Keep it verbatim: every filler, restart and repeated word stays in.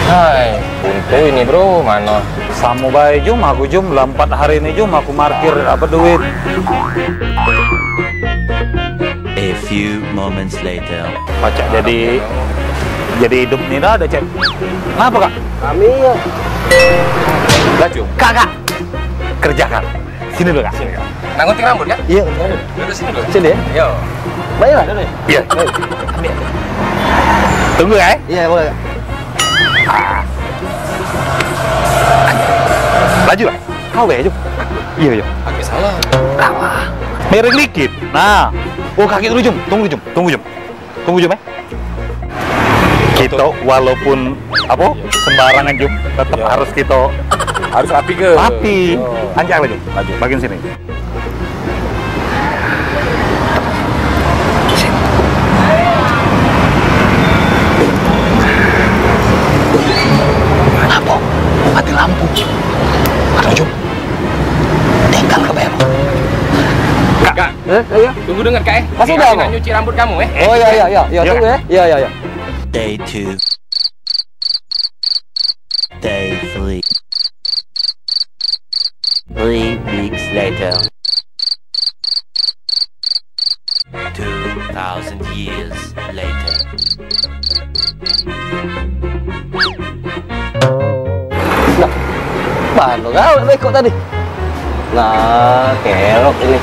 Hai, buntu ini, Bro, mano? Samo bae, Jum, aku, Jum, lah empat hari ni, Jum, aku markir, apa duit? A few moments later. Pacak jadi, jadi hidup ni dah ada, Cek. Kenapa, Kak? Kami ya. Laju. Kak, Kak. Kerjakan. Sini dulu, Kak. Sini, Kak. Nak gunting rambut, kan? Iya, gunting rambut. Duduk sini dulu. Sini ya? Yo. Baiklah, duduk. Iya. Baik. Ambil. Tunggu, ya. Iya, boleh. Ah. Laju lah. Kau ya, Jum. Iya, iya. Pakai salah. Miring dikit. Nah. Oh, kaki dulu, Jum. Tunggu, Jum. Tunggu, Jum. Tunggu, Jum, eh. Kita walaupun apa, sembarangan, Jum, tetap harus kita harus rapi ke? Rapi. Yo. Anjak lagi. Laju. Bagian sini. Apa? Mati lampu. Aduh, Jum. Tinggal ke bayar. Kak, eh, iya. Tunggu dengar, Kak, eh. Pas udah, Kak. Nak nyuci rambut kamu, eh. Oh, iya, iya, iya. Iya, tunggu, ya. Iya, iya, iya. Day two. Day three. Three weeks later. Two thousand years later. Nah, bahan lo gawe beko tadi. Nah, kerok ini.